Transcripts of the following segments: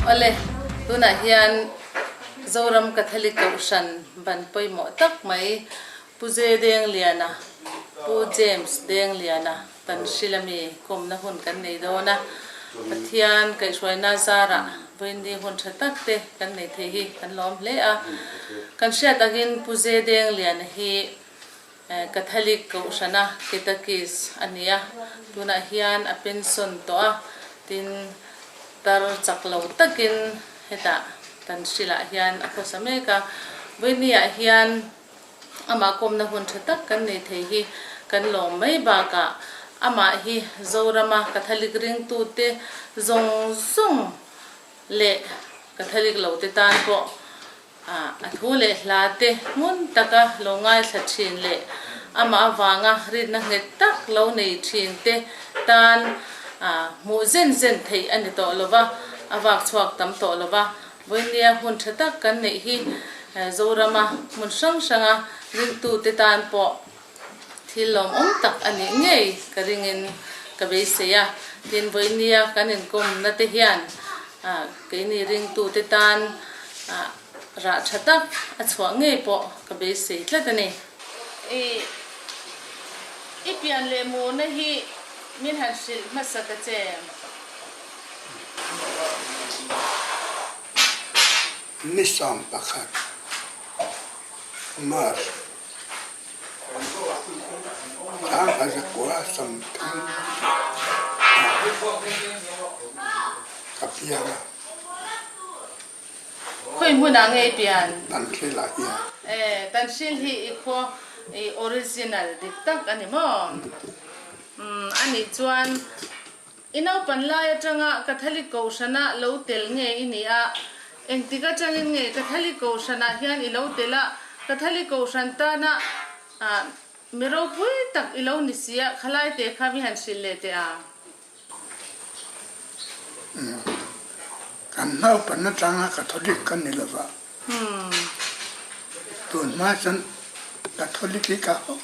Awle, tunah hian Zoram Catholic Kohhran ban pawimawh tak mai Pu J Dengliana, Pu James Dengliana kan hrilh ami kawmna hun kan nei dawn a, Pathian kaihhruaina zarah vawiinni hun tha tak te kan nei thei hi kan lawm hle a. Kan hriat angin Pu J Dengliana hi Catholic Kohhrana Catechist a ni a, tunah hian a pension tawh a, tin tar chak lo takin hetah kan hrilhah hian a khawsa mek a, vawiinniah hian Amah kawmna hun tha tak kan nei thei hi kan lawm mai bakah amah hi Zorama Catholic ringtute zawng zawng leh Catholic lote tan pawh a thu leh hla te hmun taka lo ngaithla thin leh amah avanga rinna nghet tak lo nei thin te tan hmuh zen zen theih a ni tawh lova, a vak chhuak tam tawh lova. Vawinia hun tha tak kan neih hi Zorama hmun hrang hranga ringtute tan pawh thil lawmawm tak a nih ngei ka ringin ka beisei a. Tin, vawinia kan inkawmna te hian keini ringtute tan rah tha tak a chhuah ngei pawh ka beisei tlat a ni. I pian leh murna hi min han hrilh hmasa ta che. Ni 11, March, 1930 ah ka piang a. Khawi hmunah nge i pian? Tanhril ah hian. E, Tanhril hi i khaw i original dik tak a ni maw? Umm, anih chuan I naupan lai atanga Catholic Kohhrana lo tel nge i nih a? Engtik atangin nge Catholic Kohhranah hian i lo tel a? Catholic Kohhran tana mi ropui tak i lo ni si a, khalai te kha mi han hrilh leh teh a? Kan naupan atanga Catholic ka ni lova, tun hma chuan Catholic hi ka hauh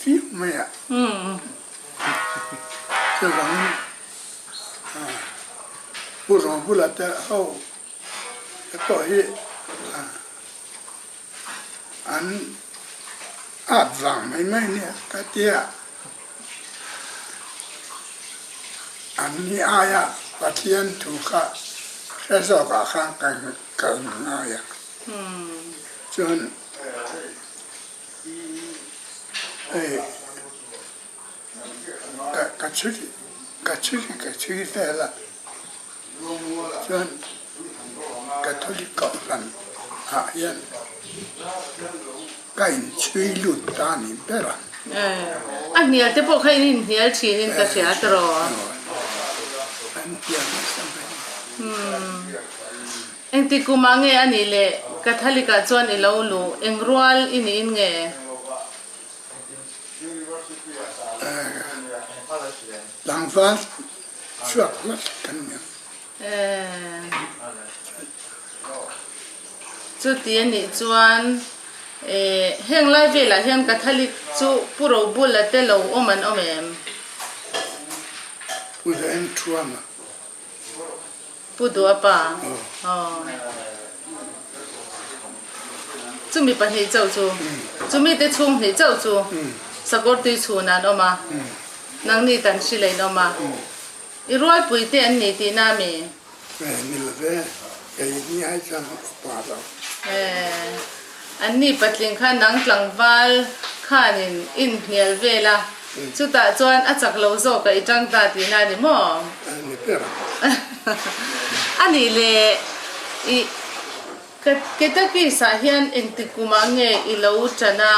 Fiu mai a. Chuvangin Pu Rohbula te ho te pawh hi an at vang mai mai nia ka tia. An ni aia Pathian thu kha hre zawkah khan ka ngai a. Chuan. Hei ka chhui ka chhui ka chhui vel a chuan Catholic kohhran ah hian ka inchhui lut ta a ni ber a. A hnial te pawh kha in inhnial thin in ka hria tawh. An hnial nasa mai. Engti kum ah nge a nih le? Catholic ah chuan i lo luh eng rual i niin nge? Tlangval chhuak hlawt kan ni. Chuti a nih chuan heng lai velah hian Catholic chu Pu Robula te lo awm an awm em? Pu Zaeng Thuama. Pu Duapa, Aw. Chumi pahnih chauh chu, chumi te chhung hnih chauh chu sakawr tui chhun an awm a, nangni tan hri leh in awm a, i rualpui te an ni tihna a mi? Ni lo ve, kei ni ai chuan upa lo. An ni patling kha nang tlangval khanin inhnial vel a, chutah chuan a chak lo zawk a i tang ta tihna a ni maw? Ni ber ang. A nih le, i Ketakis ah hian engti kumah nge i lo tan a,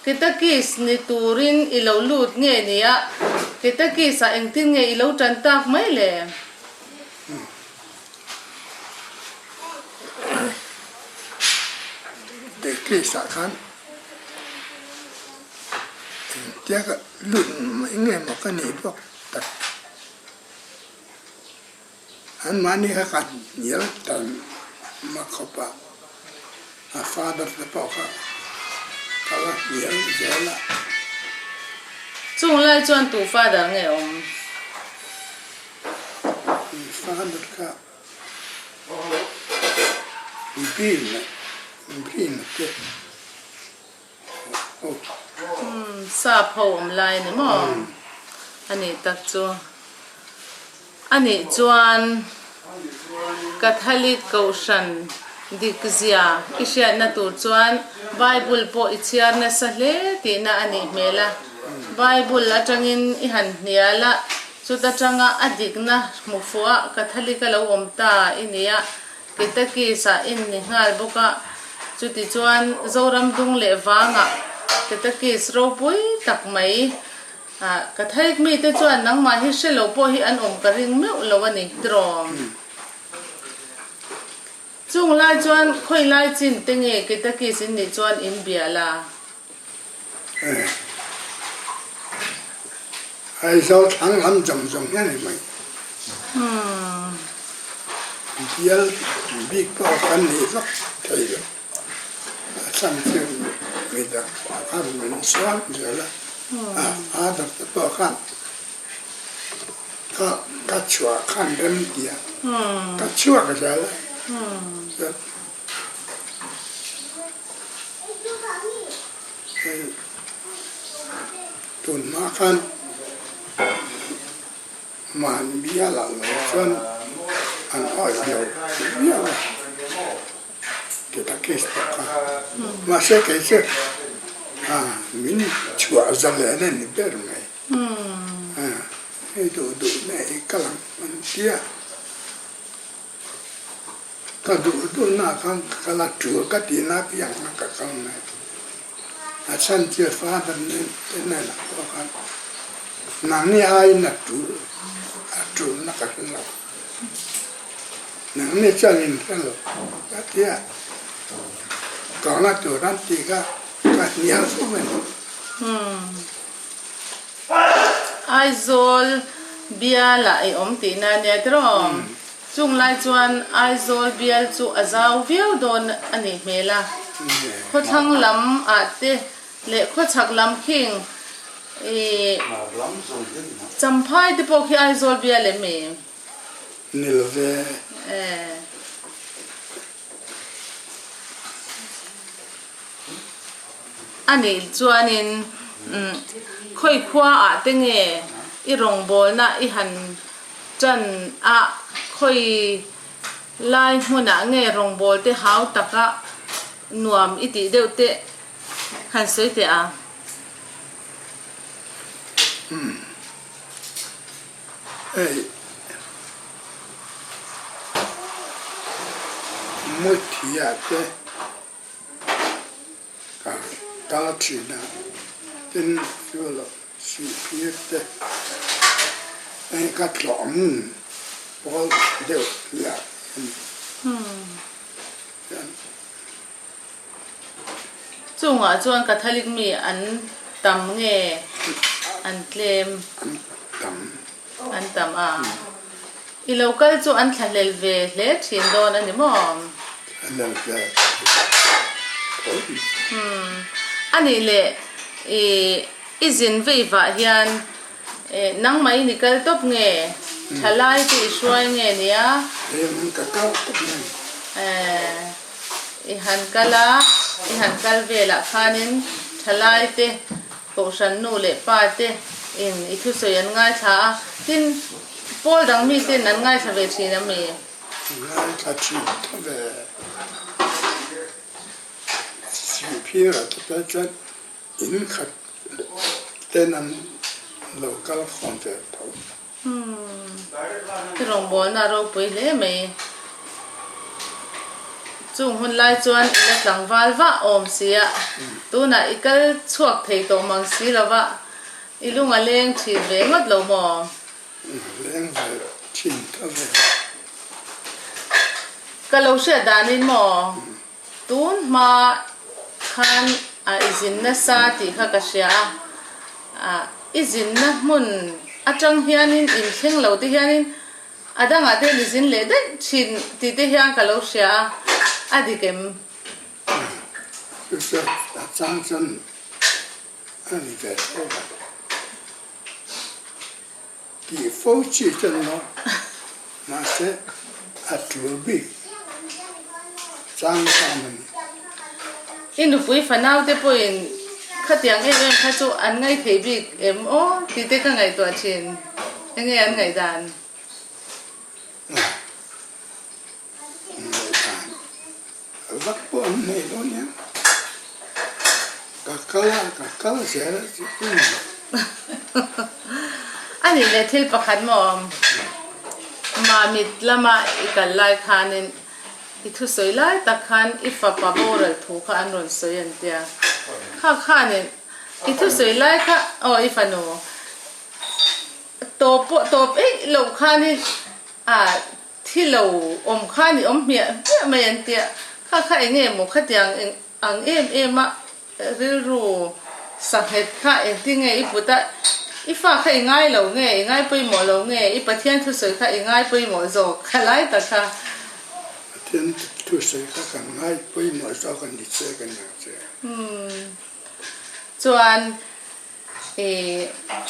Ketakis ni turin i lo lut nge ni a, Ketakis ah engtin nge i lo tan tak mai le? Decrease ah khan engtia ka lut mai nge maw ka nih bawk tak an mahni kha ka hnial tal ma khawp a a father te pawh kha ka la hnial zel a. Chung lai chuan tu father nge awm? Father kha. Green green te ho. Sap ho awm lai a ni maw? A nih tak chu. A nih chuan Catholic Kohhran dikzia i hriatna tur chuan Bible pawh i chhiar nasa hle tihna a nih hmel a. Bible atangin i han hnial a, chuta tanga a dikna hmu fuh a Catholic a lo awm ta i nia, Ketakis ah in ni nghal bawk a, chutichuan Zoram dung leh vangah Ketakis ropui tak mai Ah, ka thaik mite chuan nangmah hi hre lo pawh hi an awm ka ring meuh lo a ni, tiraw? Chung lai chuan khawi lai chin te nge Kitakis in nih chuan in bia la? Eh, Aizawl thlang lam zawng zawng hian ni mai. Bial bik pawh kan nih vak thei lo. A chhan chu midang a rawn sual zel a, a father te pawh khan ka ka chhuah khan rem ti a, ka chhuak zel a. Hei tun hma khan Mahni bialah lo chuan an awih lo viau a. Ti ta case pawh kha. Mahse kei chu min chhuah zalen a ni ber mai. Hei duh duh na i kal ang an tia. Ka duh duh na khan ka kal a, tul ka tih na piang khan ka kal mai. A chhan chu father nen te hnenah pawh khan nangni aiin a tul a tulna ka hre lo. Nangni chuan in hre lo ka ti a, kalna tur an tih kha ka hnial fo mai. Aizawl bialah i awm tihna a nia tiraw? Chung lai chuan Aizawl bial chu a zau viau dawn a nih hmel a, khawthlang lam ah te leh khawchhak lam khing i Champhai te pawh khi Aizawl bial em i? Ni lo ve. A nih chuanin khawi khua ah te nge i rawngbawlna i han tan a, khawi lai hmunah nge rawngbâwl te hau taka nuam i tih deuh te han sawi teh a? Hei Muthia te ka kal thin a, tin chu lo sihphir te hei ka tlawh hmun pawl deuh lah a ni. Chungah chuan Catholic mi an tam nge an tlem? An tam. An tam a. I lo kal chu an thlahlel ve hle thin dawn a ni maw? Thlahlel ve tho. A nih leh i i zin vei vah hian nangmah in i kal tawp nge? Thalai te i hruai nge nia? Eng ka kal tawp nge? I han kal a, i han kal velah khanin thalai te, kohhran nu leh pa te in i thusawi an ngaithla a, tin pawl dang mi ten an ngaithla ve thin a mi? Ngaithla thin tho ve. Sihphir ah te pawh chuan in khat ten an lo kal khawm ve tho. Umm, i rawngbawlna a ropui hle mai. Chung hun lai chuan i la tlangval vah awm si a, tunah i kal chhuak thei tawh mang si lo va, i lung a leng thin ve ngawt lo maw? Leng ve thin tho ve. Ka lo hriat danin maw? Tun hma khan a i zin nasa tih kha ka hria a, a i zinna hmun atang hianin in thleng lo te hianin a dangah te i zin leh daih thin tih te hian ka lo hria a, a dik em? Chu chu a chang chuan a ni ve tho va, tih fo chi chuan maw mahse. A tul bik chang chang a ni. I nupui fanau te pawhin khatiang em em kha chu an ngaithei bik em aw tih te ka ngaihtuah thin. Enge an ngaihdan? Ngaihdan vak pawh an nei lo nia. Ka kal a, ka kal zel a chu i ni lo. A nih leh thil pakhat maw awm? Mamit lama i kal lai khanin i thusawi lai tak khan i fapa boral thu kha an rawn sawi an tia. Kha khanin i thusawi lai kha aw i fanu tawp pawh tawp eih loh khanin a Thi lo awm khan i awm hmiah hmiah mai an tia, kha kha eng nge maw khatiang eng ang em em a rilru sanghet kha engtin nge i put a, i fa kha i ngai lo nge, i ngai pawimawh lo nge, i Pathian thusawi kha i ngai pawimawh zawk kha lai tak kha. Pathian thusawi kha kan ngai pawimawh zawk a ni che ka nia che. Umm chuan I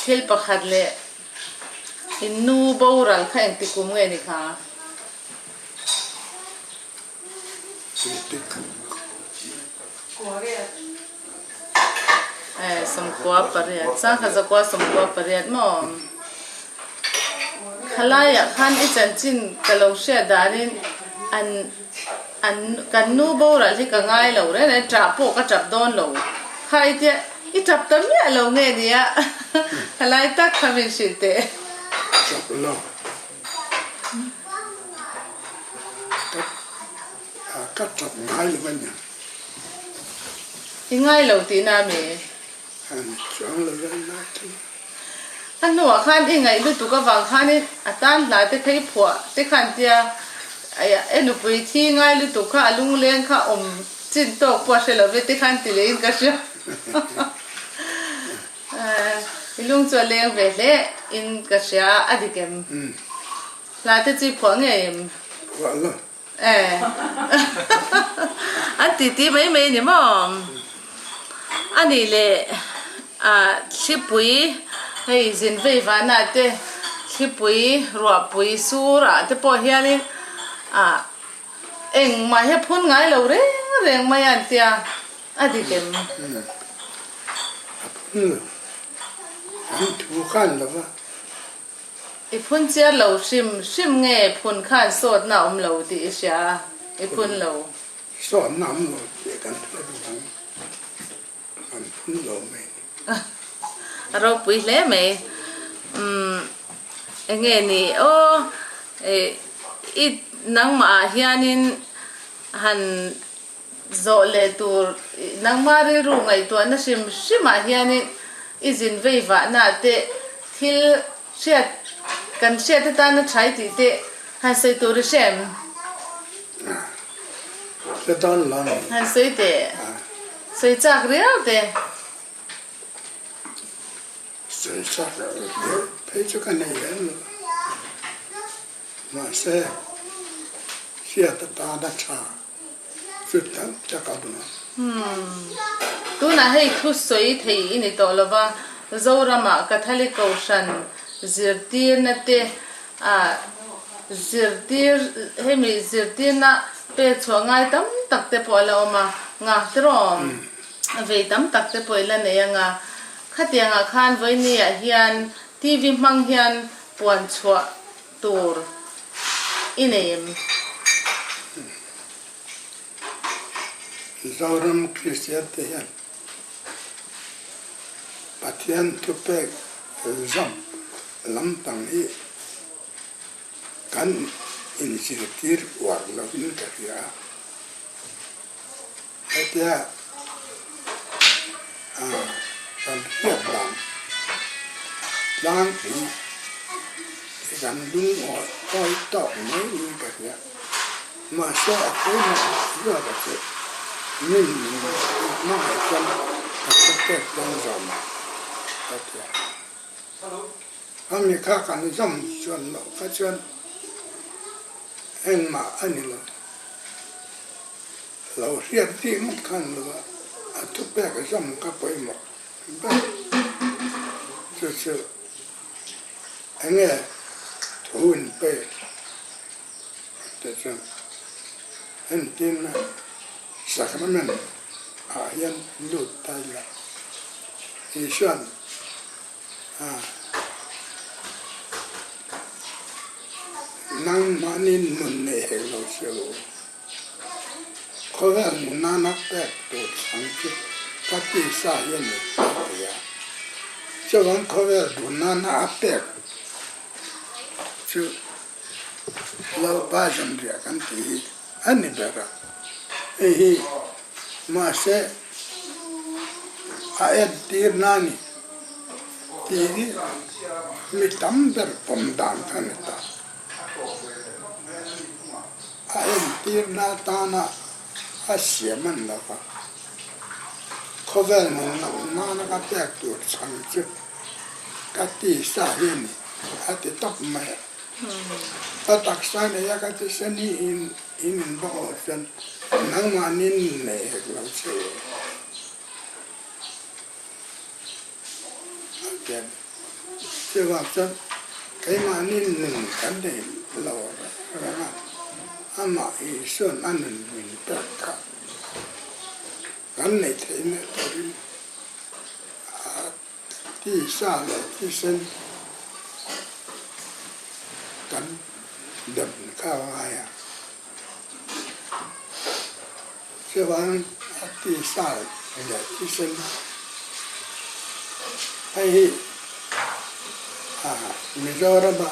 thil pakhat leh i nu boral kha engti kum nge ni kha? 98, sangkhat zakua 98 maw? Khalaiah khan i chanchin ka lo hriat danin an An kan nu boral hi ka ngai lo reng reng, ṭah pawh ka ṭap dawn lo. Kha i tia, i ṭap ta miah lo nge nia? Khalai tak kha min hrilh teh. Ṭap lo. Ka ka ṭap ngai lo a nia. I ngai lo tihna a mi? An chuang lo reng lai chu. A hnuah khan i ngaih lutuk avang khanin a tan hla te kha i phuah te khan tia e nupui thi ngai lutuk kha a lungleng kha awm chin tawk pawh a hre lo ve te khan ti leh in ka hria. I lung chu a leng ve hle in ka hria a dik em? Hla te chu i phuah ngei em? Phuah lo. Eh. An ti ti mai mai ni maw? A nih leh ah thlipui hei zin vei vana te thlipui ruahpui sur ah te pawh hianin ah engmah hi a phun ngai lo reng reng mai a an tia a dik em? A phun lo. An thu khan lo va. I phun chiar lo hrim hrim nge phun khan sawtna a awm lo tih i hria a, i phun lo. Sawtna a awm lo tih kan hre duh ang, kan phun lo mai ni. A ropui hle mai. Umm enge ni aw i nangmah ah hianin han Zawh leh tur nangma rilru ngaihtuahna hrim hrimah hianin i zin vei vahna te thil hriat kan hriat atana thai tih te han sawi tur i hre em? Hre dawn lo ni. Han sawi teh. Sawi chak riau te. Sawi chak riau phei chu ka nei lem lo. Mahse hriat atana tha. Tunah hei thu sawi thei i ni tawh lova, Zoramah Catholic Kohhran zirtirna te zirtir hemi zirtirna pek chhuah ngai tam tak te pawh a la awm a, ngakterawm vei tam tak te pawh i la nei anga, khatiangah khan vawinia hian TV hmang hian puan chhuah tur i nei em? Zoram Kristian te hian Pathian thupek zam lampang hi kan inzirtir uar lovin ka hria a. Hetia kan hriat dan tlangpui hi kan lungawi awi tawk mai niin ka hria. Mahse a pawimawh ruat a chu min hmangaih chuan ka thupek dawn zawm ang ka ti a. Ami kha kan zawm chuan loh kha chuan engmah a ni lo. Lo hriat bik ngawt khan lo a, a thupek zawm ka pawimawh ber. Chu chu enge thu in pek? tih chuan entirna sacrament ah hian lut ta ila Isua'n a nangmahni nun nei hek lo che u. Khawvel nunana pek tur chhang chu ka tisa hi a ni a ti a. Chuan khawvel duhnana a pek chu Lalpa zanriah kan tih hi a ni ber a. Hei hi mahse a entirna a ni tih hi mi tam ber pawm dan kha a ni ta. A entirna atana a siam a ni lo va, khawvel nunna ka pek tur chhan chu ka tisa hi a ni a ti tawp mai a. Ka taksa nei a ka tisa ni in in inbawk loh chuan nangmahni nei hek lo che u a ti a ni. Chuvang chuan keimahni nun kan nei lo reng a, amah Isua'n a nun min pek kha kan neih theihna turin a tisa leh thisen kan dem kha a ngai a. Chuvang a tisa leh thisen hei hi Mizorama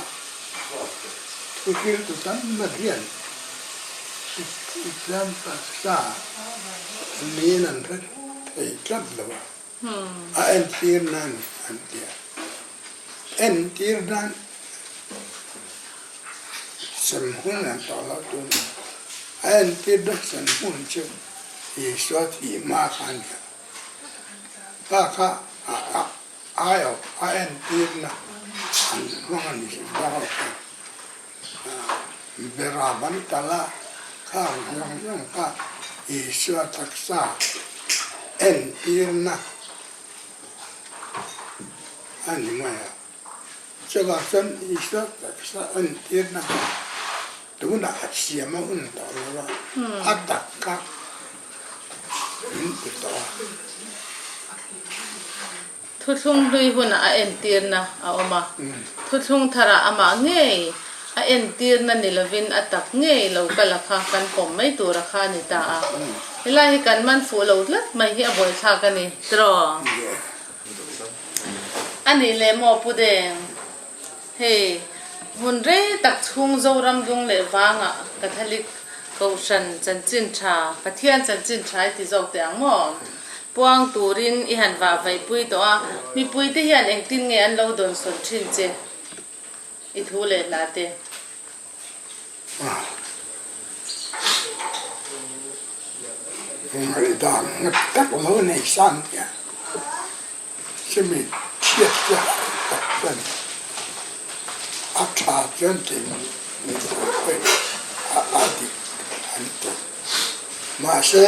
thuhriltu tam ber hian Islam taksa niin an hre thei tlat lo a, a entir nan an ti a. Entir nan sem hun an tawh loh tun a entir na sem hun chu Isua thih hma kha a ni a. Pa kha a aiawh a entir na an hmang a ni bawk lo kha. Beram an kal a, khang zawng zawng kha Isua taksa entir na a ni mai a. Chuvang chuan Isua taksa entirna kha tunah a siam a hun tawh lo a, a tak kha min ti tawh a. Thuthlung hlui hunah a entirna a awm a, thuthlung tharah amah ngei a entirna ni lovin a tak ngei lo kal a kha kan pawm mai tur a kha a ni ta a. Helai hi kan man fuh lo tlat mai hi a buaithlak a ni tiraw? A nih leh maw Pu Deng? Hei, hmun rei tak chhung Zoram dung leh vangah Catholic Kohhran chanchin tha, Pathian chanchin tha i ti zawk teh ang maw? Puang turin i han vah vaihpui tawh a, mipuite hian engtin nge an lo dawnsawn thin che i thu leh hla te? Ngaihdan nghet tak lo nei san hian chumi chhiat chu har tak chuan a tha chuan thei ni tur pawhin a dik an ti. Mahse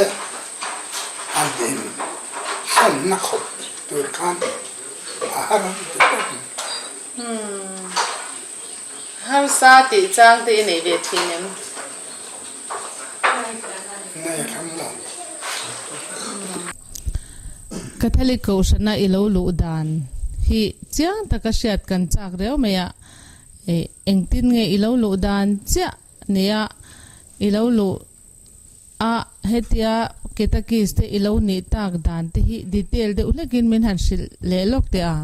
an in sanna khawp tur khan a har an ti tawp mai. Harsa tih chang te i nei ve thin em? Nei hram lo. Catholic Kohhrana i lo luh dan hi chiang taka hriat kan chak riau mai a, engtin nge i lo luh dan chiah nia i lo luh a hetia Ketakis te i lo nih tak dan te hi detail deuh hlekin min han hrilh leh lawk teh a.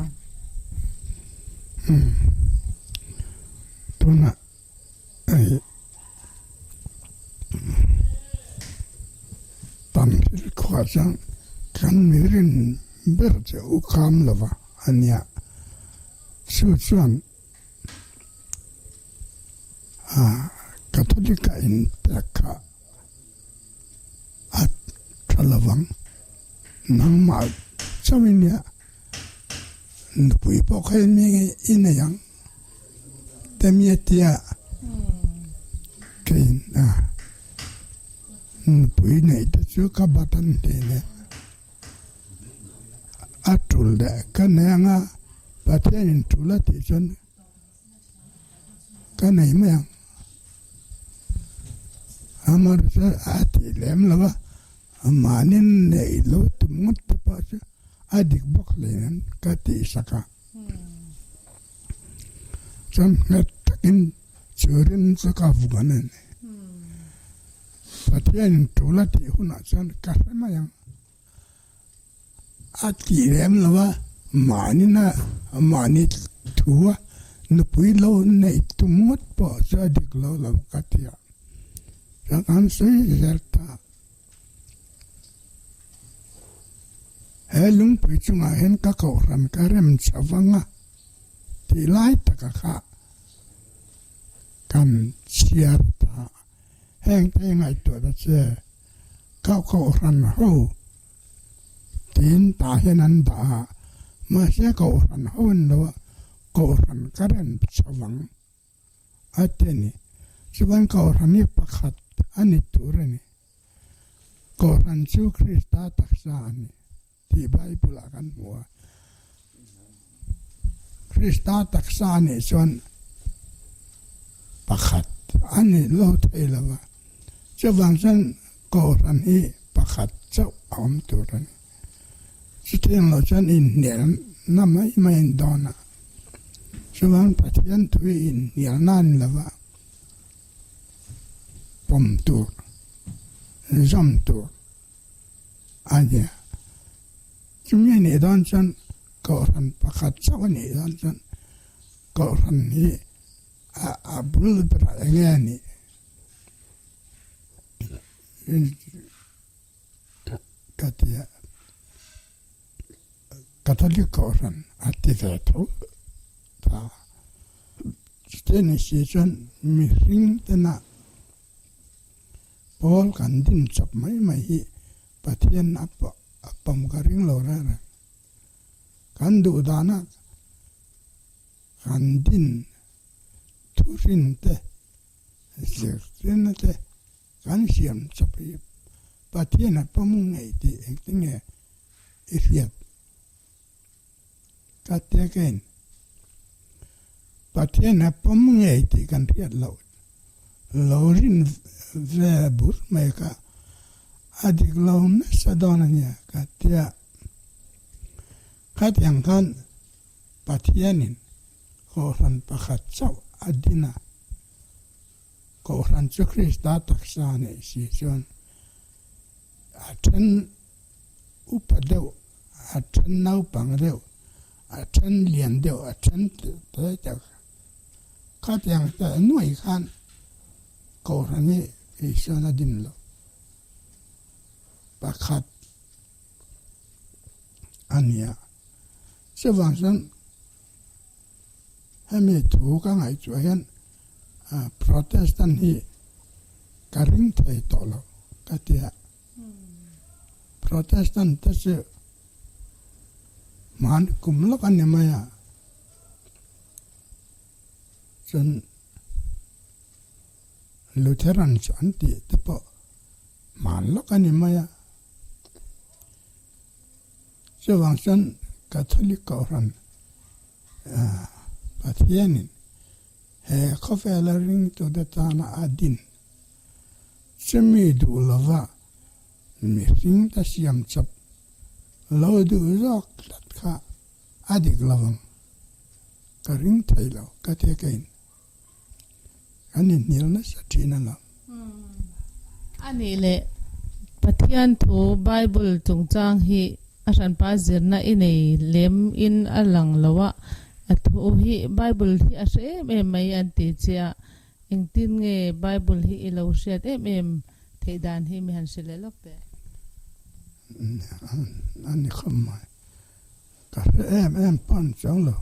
Tunah hei tam thil khuah chuan kan mirin ber chu u kham lova a nia. Chu chuan Catholic a inpek kha a tha lovang. Nangmah chauhin nia nupui pawh kha in mi i nei ang te mi a tia keiin a nupui neih te chu ka bat an ti nen. A tul leh ka nei anga Pathianin tul a tih chuan ka nei mai ang. Amaherawhchu a tih lem lo a, mahni neih lo tum ngawt te pawh chu a dik bawk hleinem ka tih sak a. Chuan nghet takin chu rin chu ka vuan a ni. Pathianin tul a tih hunah chuan ka hre mai ang. A tih lem lo a, mahni mahni thu a nupui lo neih tum ngawt pawh chu a dik lo lo ka ti a, chuan an sawi zel ta. He lungpui chungah hian ka kohhran ka rem chho vang a tih lai taka kha kan chhiar ta. Heng te ngaihtuah ta che, ka kohhran ho tiin tah hian an dah a, mahse kohhran ho an lo a, kohhran ka rem chho vang a ti a ni. Chuan kohhran hi pakhat a ni tur a ni. Kohhran chu Krista taksa a ni tih Bible-ah kan hmu a. Krista taksa a nih chuan pakhat a ni lo thei lo va. Chuvang chuan Kohhran hi pakhat chauh a awm tur a ni. Chutiang lo chuan inhnialna mai mai an dawn a. Chuvang Pathian thu hi inhnialna a ni lo va. Pawm tur, zawm tur a nia. Chumi a nih dawn chuan Kohhran pakhat chauh a nih dawn chuan Kohhran hi a bul berah eng nge a nih? Ka ti a, Catholic Kohhran a ti ve tho ta. Chutih ni si chuan mihring tena pawl kan din chawp mai mai hi Pathian a pawm ka ring lo reng reng. Kan duh dana kan din thuhrin te, zirtirna te Kan siam chawp hi Pathian a pawm ngei tih engtin nge i hriat? Ka tia kein Pathian a pawm ngei tih kan hriat loh lo rin ve bur mai kha a dik lo nasa dawn a nia ka tia. Khatiang khan Pathianin Kohhran pakhat chauh a din a. Kohhran chu Krista taksa neih si chuan a then upa deuh, a then naupang deuh, a then lian deuh, a then te deuh khatiang teh nuai khan Kohhran hi Isuan a din lo. Pakhat a nia. Chuvang chuan Hemi thu ka ngaihtuah hian Protestant hi ka ring thei tawh lo ka ti a. Protestant te chu hman kum lawk a ni mai a, chuan Lutheran chu an tih te pawh hman lawk a ni mai a. Chuvang chuan Catholic Kohhran Pathianin he khawvela ringtute tana a din chumi duh lova mihringte siam chawp lo duh zawk tlat kha a dik lo ang. Ka ring thei lo ka ti kein. Kan inhnial nasa thin a lo. A nih leh Pathian thu Bible chungchang hi a hranpa zirna i nei lem in a lang lo a, a thu hi Bible hi a hre em em mai an ti che a, engtin nge Bible hi i lo hriat em em theih dan hi mi han hre leh lawk teh. A ni khawp mai. Ka hre em em pawh an chuang lo.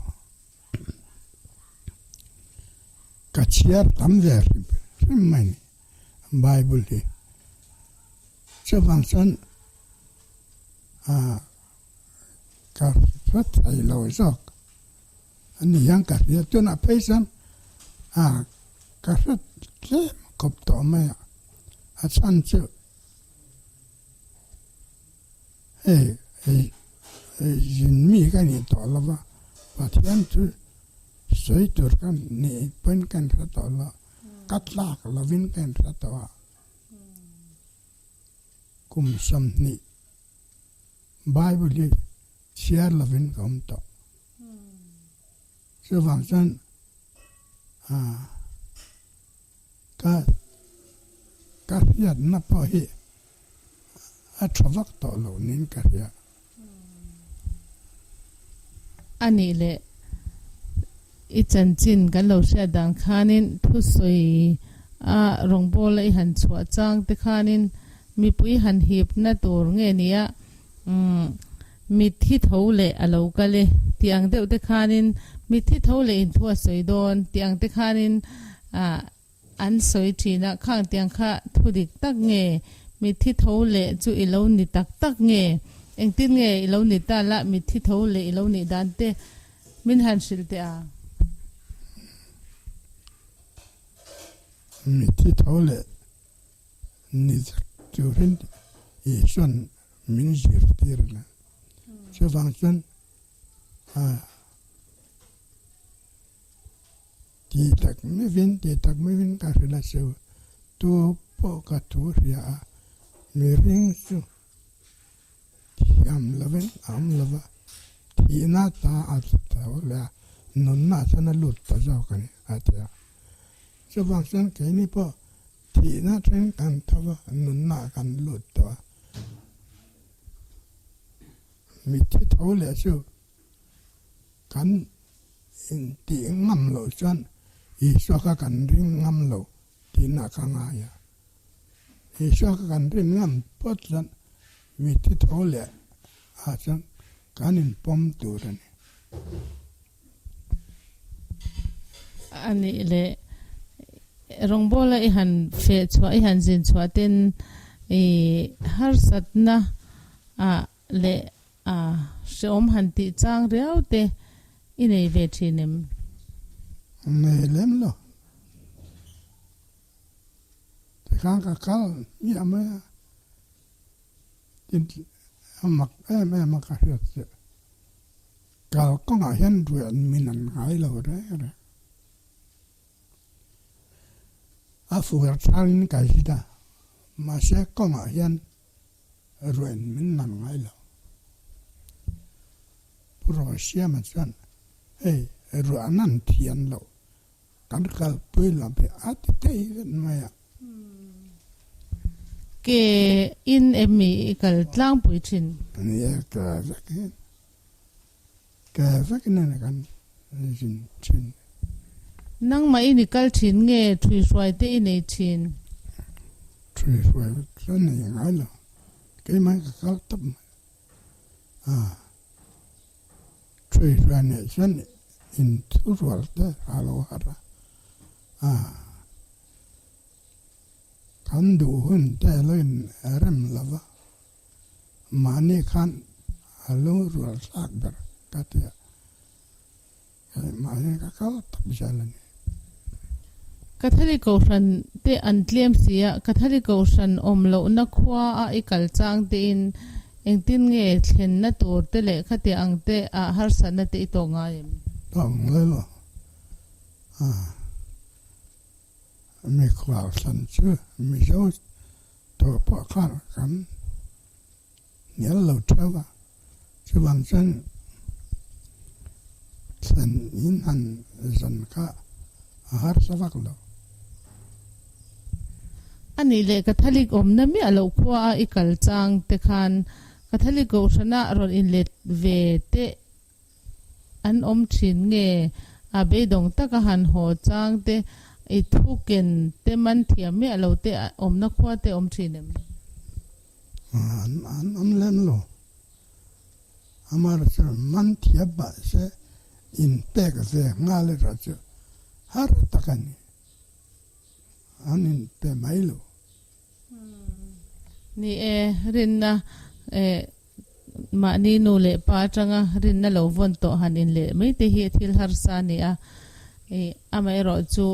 Ka chhiar tam ve hrim hrim mai ni Bible hi. Chuvang chuan ka hre thei lo zawk a ni hian ka hria. Tunah phei chuan ka hre tlem khawp tawh mai a, a chhan chu Hei zin mi ka nih tawh lo va, Pathian chu sawi tur ka nih pawhin ka inhre tawh lo, ka tlak lovin ka inhre tawh a. Kum 20 Bible hi chhiar lovin ka awm tawh. Chuvang chuan ka ka hriatna pawh hi a tha vak tawh lo niin ka hria. A nih leh i chanchin kan lo hriat dan khanin thusawi a rawngbawla i han chhuah chang te khanin mipui han hipna tur nge nia mitthi tho leh a lo kal e tih ang deuh te khanin mitthi tho leh inthu a sawi dawn tih ang te khanin An sawi thin a, khang tiang kha thu dik tak nge? Mitthi tho leh chu i lo ni tak tak nge? Engtin nge i lo ni ta la mitthi tho leh i lo nih dan te min han hrilh teh a? Mitthi tho leh ni zak turin Isua'n min zirtir la. Chuvang chuan Ti tak meuhin, ti tak meuhin ka hrilh a chu, tu pawh ka thu hria a, mihring chu thiam lovin a awm lo va, thihna ta a tho leh a, nunna chuan a lut ta zawk a ni, a ti a. Chuvang chuan keini pawh thihna thleng kan tho va, nunna kan lut tawh a. Mitthi tho leh chu Kan intih ngam loh chuan Isua kha kan ring ngam lo tihna ka ngai a. Isua kha kan rin ngam phawt chuan mitthi tho leh ah chuan kan inpawm tur a ni. A nih leh rawngbawla i han feh chhuah i han zin chhuah ten i harsatna ah leh A hreawm han tih chang riau te i nei ve thin em? Nei lem lo. Tikhan ka kal hmiah mai a, tin a mak em em a ka hriat chiah. Kal kawngah hian ruih min an ngai lo reng reng. A fuh thlangin ka hit a, mahse kawngah hian Ruain min man ngai lo. Pu Rawsiama chuan, Hei, ruah nan thian loh, kan kalpui lo hi a ti thei vet mai a. Ke in em mi i kal tlangpui thin? Ni e, ke vekin, ke vekin a ni kan zin thin. Nangmah in i kal thin nge thuihruai te i nei thin? Thuihruai ka nei ngai lo, keimah ka kal tawp mai. A, thuihruai neih chuan inthurual te a lo har a, a, kan duh hun te a lo in rem lo va, mahni khan a lo rual thlak ber ka ti a. Mahni ka kal tak zel a ni. Catholic Kohhran te an tlem si a, Catholic Kohhran awm lohna khua a i kal chang tein engtin nge thlenna tur te leh khatiang ang te ah harsatna te i tawk ngai em? Tawk ngai lo. A mikhual thlan chu Mizo tawh pawh khan kan hnial lo theuh a, chuvang chuan thlen in han zan kha a harsa vak lo. A nih leh Catholic awmna miah loh khua a i kal chang te khan Catholic Kohhrana rawn inlet ve teh an awm thin nge a beidawng taka han haw chang te i thu ken te man thiam miah lo te awmna khua te awm thin em? An awm lem lo. Amaherawhchu man thiam mah se inpek ve nghal erawh chu har tak a ni. An inpe mai lo. Ni e, rinna mahni nu leh pa atanga rinna lo vawn tawh han inleh mai te hi thil harsa a ni a. Amaherawhchu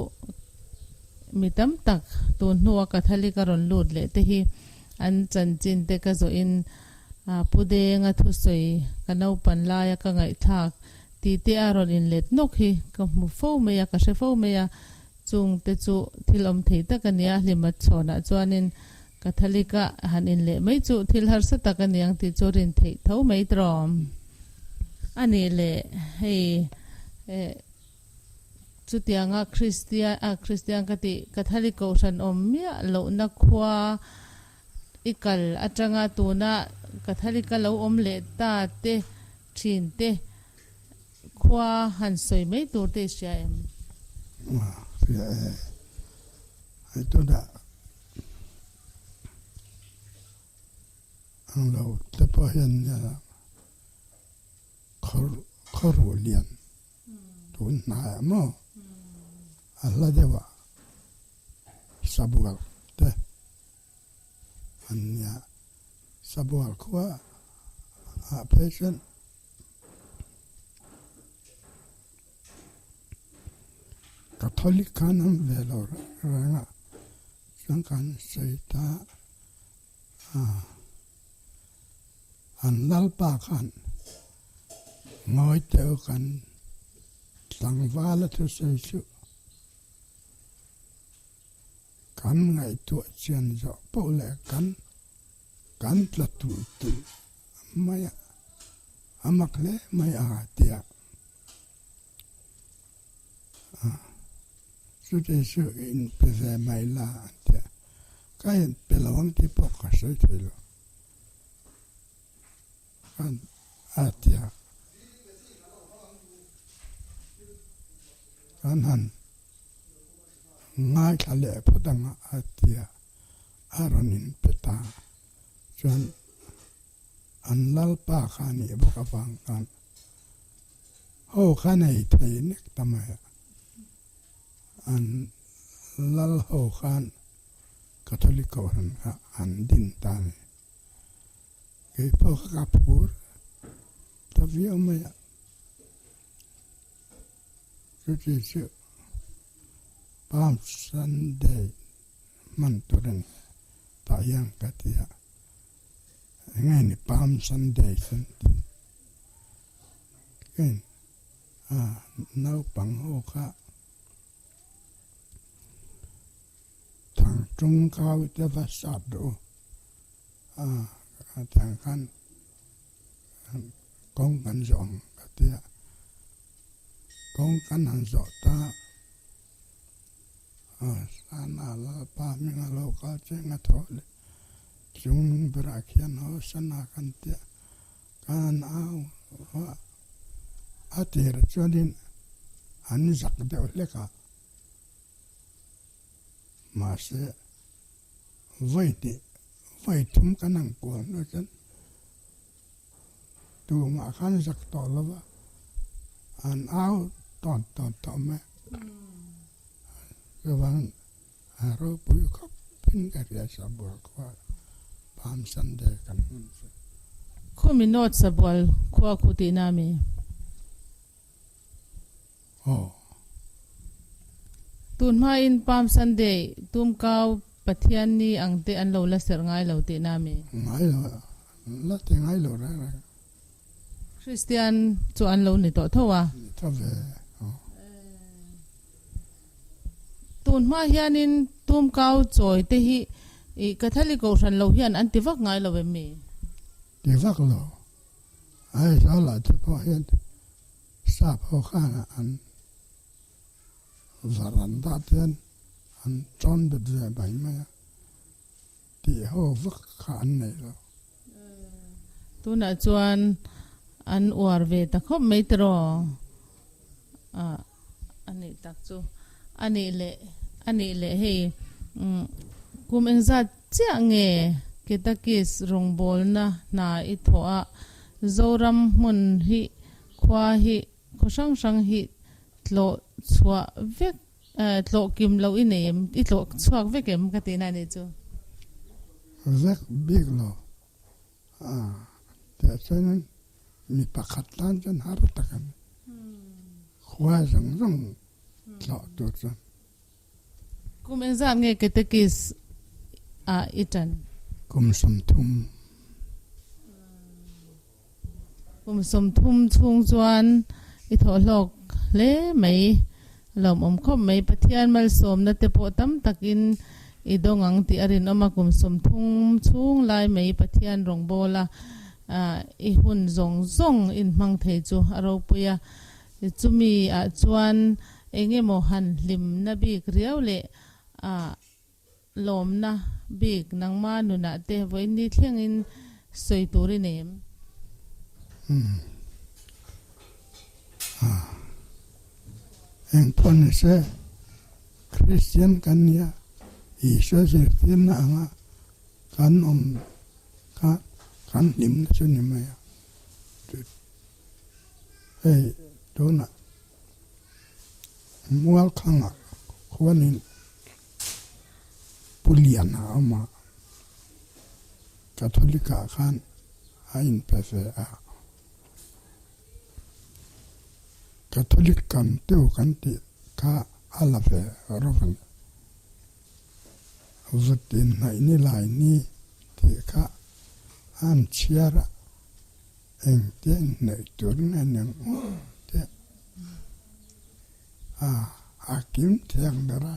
mi tam tak tun hnua Catholic a rawn lut leh te hi an chanchin te ka zawhin Pu Denga thusawi ka naupan laia ka ngaihthlak tih te a rawn inlet nawk hi ka hmu fo mai a, ka hre fo mai a. Chung te chu thil awm thei tak a nia, Hlimat chhawnah chuanin. Catholic a han in leh mai chu thil harsa tak a niang tih chu rin theih tho mai tawm a nih leh hei eh chutianga Kristian ah Kristian ka tih Catholic kohhran awm miah lohna khua i kal atanga tuna Catholic a lo awm leh ta te thin te Khua han sawi mai tur te i hria em? Hria e. Hei tunah ang lo te pawh hian khaw ruh lian tun hnaiah maw a hla deuhah sabual te an nia. Sabual khua ah phei chuan Catholic khan an ve lo reng a, chuan kan sawi ta a, an lalpa khan ngawi teuh kan tlangval a thusawi chu kan ngaihtuah chian zawh poh leh kan kan tla tulh tulh mai a, a mak hle mai a tia a chutih chu in pe ve mai la an tia ka in pe lo ang tih pawh ka sawi thei lo an a tia kan han Ngaithla leh phawt ang a tia a rawn inpe ta chuan an lalpa kha a nih bawk avang khan ho kha nei thei nek ta mai a, an lal ho khan Catholic Kohhran kha an din ta a ni. Kei pawh kha ka phur ta viau mai a. Chuti chu Palm Sunday hman tur a ni tah hian ka ti a, enge ni Palm Sunday chu an ti? Keiin a naupang ho kha thang tawngkau te va sat rawh u a, tiang khan kawng kan zawh ang ka ti a, kawng kan han zawh ta a, sana Lalpa hming a lo kal cheng a thaw leh chung nung berah khian haw sana kan ti a, kan han au a, a tirah chuanin an zak deuh hlek a, mahse vawi hnih vawi thum kan han kual hnu chuan tumah khan zak tawh lo va, an au tawn tawn tawh mai a. Chuvang a ropui khawp in ka hria Sabual khua Palm Sunday kan hman chu. Khumi North Sabual khua khu tihna a mi? Aw. Tun hmain Palm Sunday tumkau Pathian ni ang te an lo la serh ngai lo tihna a mi? Ngai lo, la ti ngai lo reng reng. Kristian chu an lo ni tawh tho a. Ni tho ve, aw. Tun hma hianin tumkau chawi te hi i Catholic Kohhran lo hian an ti vak ngai lo em mi? Ti vak lo. Aizawl-ah te pawh hian Sap ho khan an varanda te hian an tawn bet ve mai mai a, tih ho vak kha an nei lo. Tunah chuan an uar ve ta khawp mai tiraw? Ah, a nih tak chu. A nih leh, a nih leh hei kum engzat chiah nge Ketakis rawngbawlna hna i thawh a, Zoram hmun hi Khua hi khaw hrang hrang hi tlawh chhuah vek tlawh kim loh i nei em? I tlawh chhuak vek em ka tihna a nih chu. Vek bik lo a tih chuanin mi pakhat tan chuan har tak a ni. Khua zawng zawng tlawh tur chuan. Kum engzat nge Katekis ah i tan? Kum 30. Kum 30 chhung chuan i thawhhlawk hle mai, lawmawm khawp mai. Pathian malsawmna te pawh tam takin I dawng ang tih a rinawm a, kum 30 chhung lai mai Pathian rawngbawla i hun zawng zawng inhmang thei chu a ropui a. Chumi ah chuan eng emaw han hlimna bik riau leh lawmna bik nangma nunah te vawiin ni thlengin sawi tur i nei em? Eng pawh ni se, Kristian kan nia, Isua zirtirna anga kan awm kha kan hlimna chu ni mai a. Hei tunah Mualkhangah khuanin Pu Liana a awm a, Catholic-ah khan a inpe ve a. Catholic kan tiu kan tih kha a la ve rawk a ni. Vut inhnaih ni lai ni tih kha an chhiar a, engtia inhnaih tur nge ni ang aw tih a a kim thiang ber a,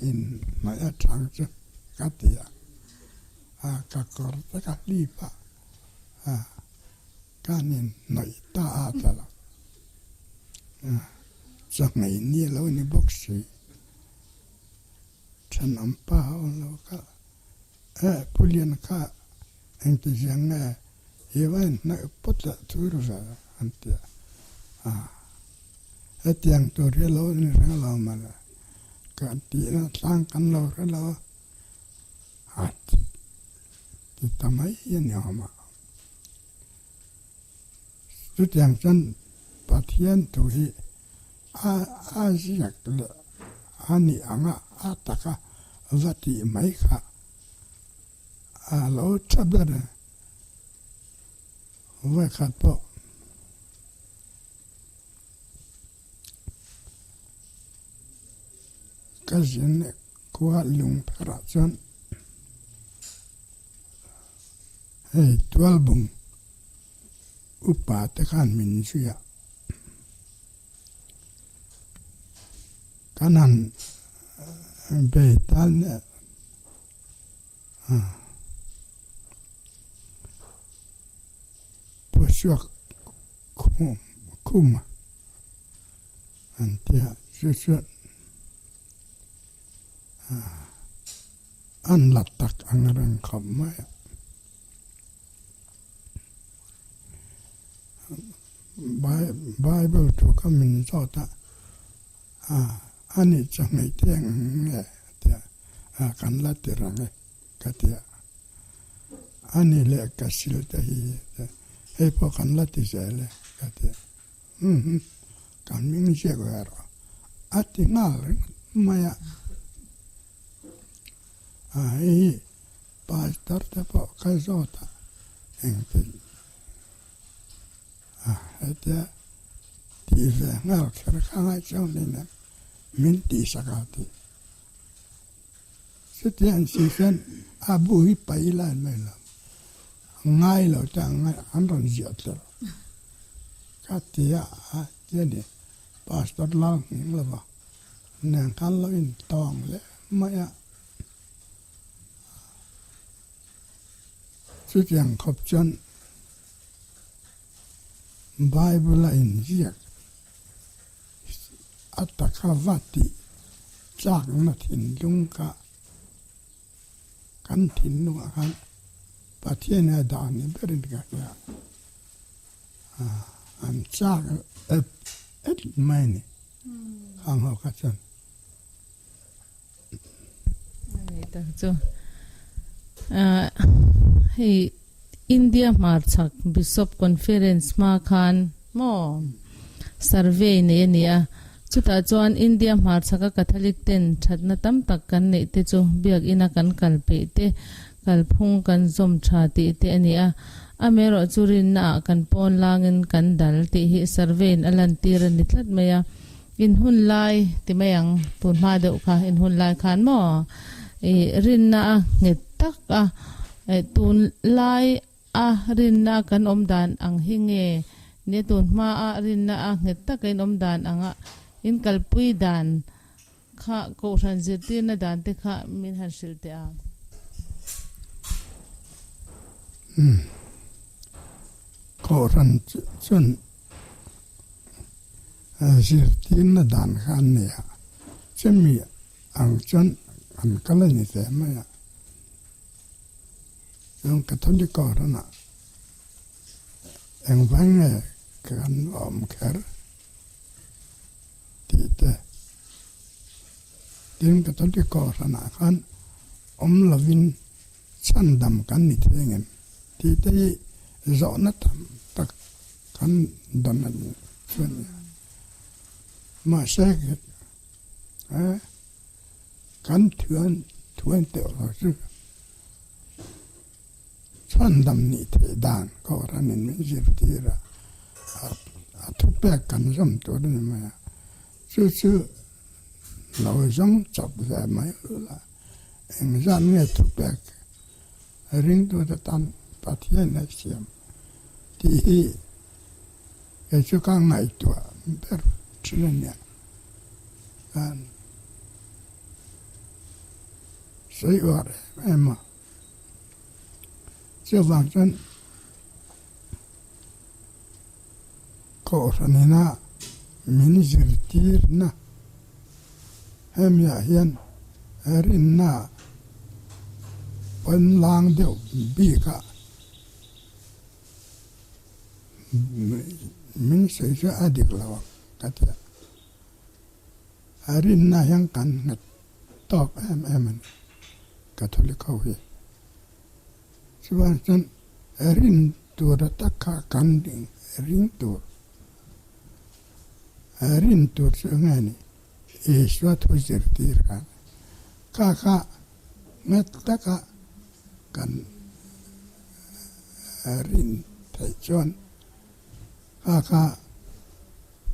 inhnaih atang chu ka ti a, a ka kawr te ka hlip a, a. Kan inhnawih ta a ta lo. Chawhmeh ni a lo ni bawk si. Thenawm pa a awm lo kha e Pu Lian kha engti ziang nge i va inhnawih pawt leh thur ve an ti a. Hetiang tur hi a lo ni reng lo mawle kan tihna tlang kan lo hre lo a ti ta mai a ni awm a. Chutiang chuan Pathian thu hi a ziak leh a nih anga a taka va tih mai kha a lo tha ber e. Vawikhat pawh ka zin khua lungpherah chuan Hei Tualbung upa te khan min zui a, kan han bei tal nia Puasuak khum an tia chu chuan An la tak ang reng khawp mai a. Bible thu kha min zawt a, a nih chu hmeichhe ang nge tia kan la ti reng e ka ti a. A nih leh ka sil te hi hei pawh kan la ti zel e ka ti a. Umm kan hming ziak ve rawh a ti nghal reng mai a. A hei hi pastor te pawh ka zawt a engtin a hetia tih ve nghal kher kha ngaihchang hlin em min tihsak a tih. Chutiang si chuan a bu hi pai lai mai lo ngai lo te an rawn ziah tlat ka ti a tia ni pastor lal nghing lova nen khan lo intawng leh mai a. Chutiang khawp chuan Bible a inziak a taka va tih chakna thinlung kha kan thinlungah khan Pathian a dah ni berin ka hria a, an chak et et mai a ni khang ho kha chuan. Ani tak chu hei India hmarchhak Bishop Conference hma khan maw survey nei a ni a, chutah chuan India hmarchhaka Catholic ten thatna tam tak kan neih te chu biakina kan kal peih te, kalphung kan zawm tha tih te a ni a, amaherawh chu rinna ah kan pawn langin kan dal tih hi survey in a lantir a ni tlat mai a. In hun lai ti mai ang, tun hma deuh kha in hun lai khan maw i rinna a nghet tak a, tun lai a rinna kan awm dan ang hi nge nia tun hma a rinna a nghet taka in awm dan anga in kalpui dan. kha Kohhran zirtirna dan te kha min han hrilh teh a. Umm. Kohhran chuan zirtirna dan kha an nei a, chumi ang chuan an kal a ni teh mai a. Chuan Catholic Kohhranah engvai nge kan awm kher tih te, tin Catholic Kohhranah khan awm lovin chhandam kan ni thei ang em tih te hi zawhna tam tak kan dawn a ni chu a ni a. Mahse kan thuan thuan teuh lo chu chhandam nih theih dan Kohhranin min zirtir a, a thupek kan zawm tur a ni mai a, chu chu lo zawng chawp ve mai la. Engzat nge thupek ringtute tan Pathian a siam tih hi kei chu ka ngaihtuah ber thin a nia. Khan sawi uar em em a. Chuvang chuan Kohhranina min zirtirna hemiah hian rinna pawnlang deuh bika min sawi chu a dik lo ang ka ti a. A rinna hian kan nghet tawk em em a ni Catholic ho hi. Chuan chuan rin tur a tak kha kan ring tur, rin tur chu enge ni Isua thu zirtir kha a ni. Kha kha nghet taka kan rin theih chuan kha kha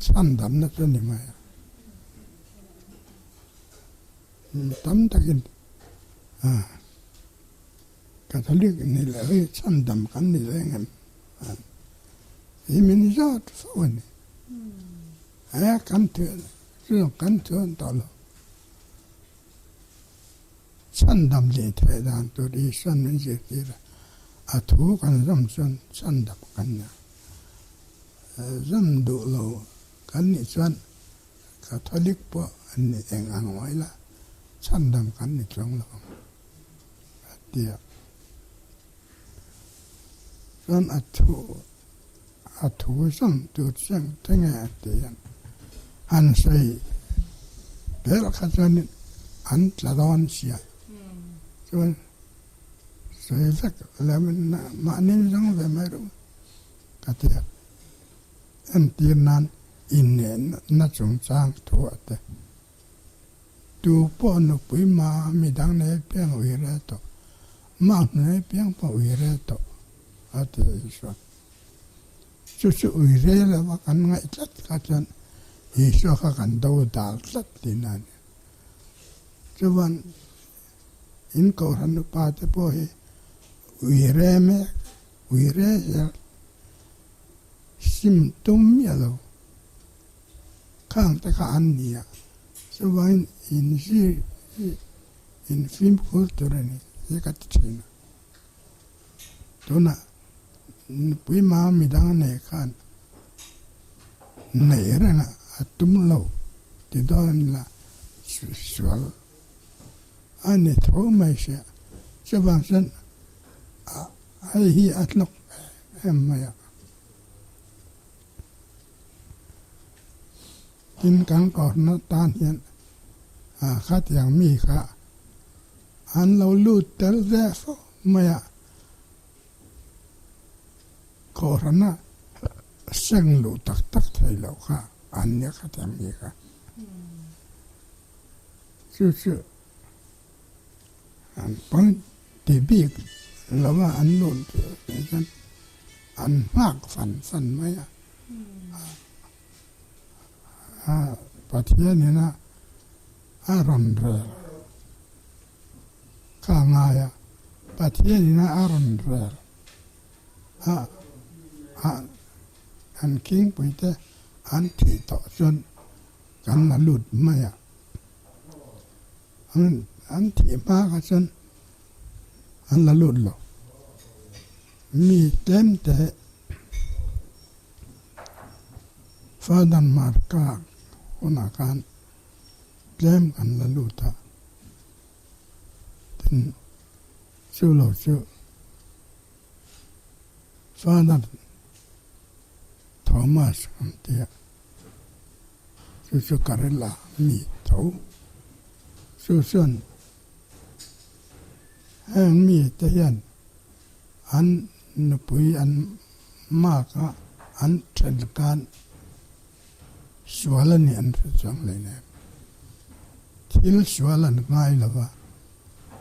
chhandamna chu a ni mai a. Tam takin Catholic ni leh hi chhandam kan ni reng em? Hi min zat fo a ni. He kan thian chu kan thian tawh lo. Chhandam leh theih dan tur Isuan min zirtir a, a thu kan zawm chuan chhandam kan ni a. Zawm duh lo kan nih chuan Catholic pawh an ni eng ang mai la, chhandam kan ni chuang lo ang a ti a. Chuan a thu a thu zawng tur chiang te nge a ti a, han sawi ber kha chuanin an tla dawn sia, chuan sawi vek lovin mahni zawng ve mai rawh ka ti a. Entir nan innehna chungchang thu a te. Tu pawh nupui ma midang nei piang ui rel tawh, mah hnuai piang pawh ui rel tawh, a ti a Isua. Chu chu ui rel lova kan ngaih tlat kha chuan Isua kha kan do dal tlat tihna a ni. Chuan in Kohhran upa te pawh hi ui re mek, ui re zel Sim tum miah lo khang te kha an ni a, chuvangin in zir hi in fimkhur tur a ni hi ka ti thin a. Tunah nupui ma midang nei khan neih reng a tum lo ti dawn ila sual a ni tho mai sia, chuvang chuan hei hi a tlawk em mai a. Tin kan kohna tan hian khatiang mi kha an lo lut tel ve fo mai a, kohhrana seng luh tak tak thei loh kha an nia khatiang mi kha. Chu chu An pawn ti bik lo a an lut duh tih chuan an nghak fan fan mai a, a Pathian in a a rawn rel kha a ngai a, Pathian in a a rawn rel a a an khingpui te an thih tawh chuan kan la lut mai a. An thih hma kha chuan an la lut lo. Mi tlem te Father Marka hunah khan tlem kan la lut a, tin chu lo chu Father Thomas kan tia chu chu Karela mi tho chu chuan heng mi te hian an nupui an mark a an then khan sual a nih an hre chuang hlei nem. Thil sual an ngai lo va,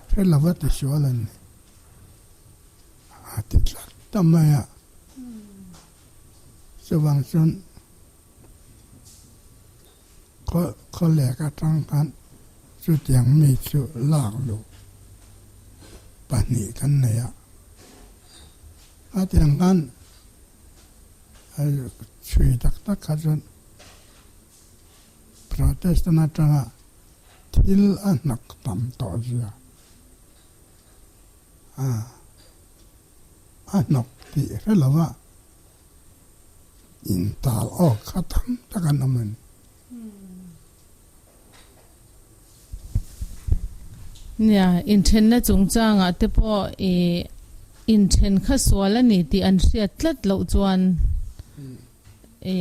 hre lo va ti sual an ni. A ti tlat ta mai a. Chuvang chuan khawlek atang khan chutiang mi chu lak luh pahnih kan nei a. Khatiang khan chhui tak tak kha chuan Protestant atanga thil a hnawk tam tawh zia a a hnawk tih hre lo a intal awk kha tam tak an awm a ni. Nia, inthenna chungchangah te pawh i inthen kha sual a ni tih an hriat tlat loh chuan i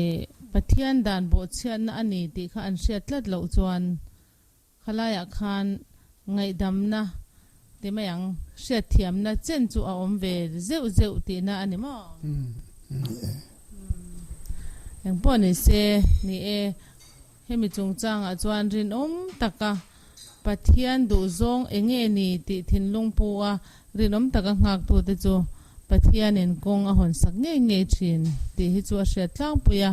Pathian dan bawhchhiatna a ni tih kha an hriat tlat loh chuan Khalaiah khan ngaihdamna ti mai ang, hriatthiamna chen chu a awm ve zeuh zeuh tihna a ni maw? Ni e. Engpawh ni se, ni e. Hemi chungchangah chuan rinawm taka Pathian duhzawng eng nge ni tih thinlung pu a rinawm taka nghaktute chu Pathianin kawng a hawnsak ngei ngei thin tih hi chu a hriat tlangpui a.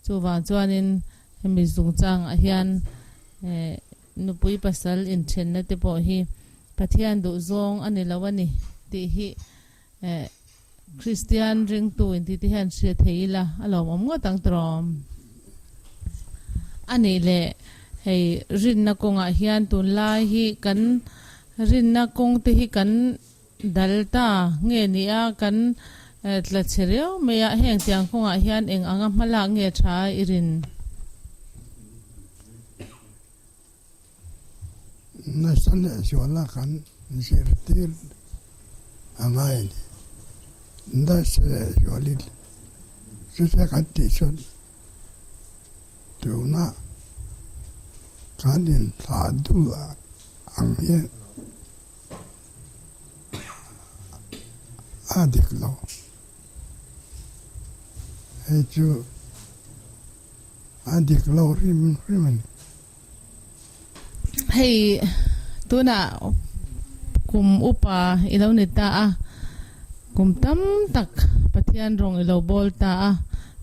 Chuvang chuanin Hemi chungchangah hian nupui pasal inthenna te pawh hi Pathian duhzawng a ni lo a ni tih hi Kristian ringtu inti te hian hria thei ila a lawmawm ngawt ang tawm. A nih leh hei rinna kawngah hian tunlai hi kan rinna kawng te hi kan Dal ta nge ni a, kan tla chhe riau mai a, heng tiang kawngah hian eng anga hma lak nge tha i rin? Nasa leh zuala kan zirtir a ngai a ni. Nasa leh zualin chutia kan tih chuan tuna kan inthlah dul ang hian A dik lo. Hei chu a dik lo hrim hrim a ni. Hei tunah kum upa i lo ni ta a, kum tam tak Pathian rawng i lo bawl ta a,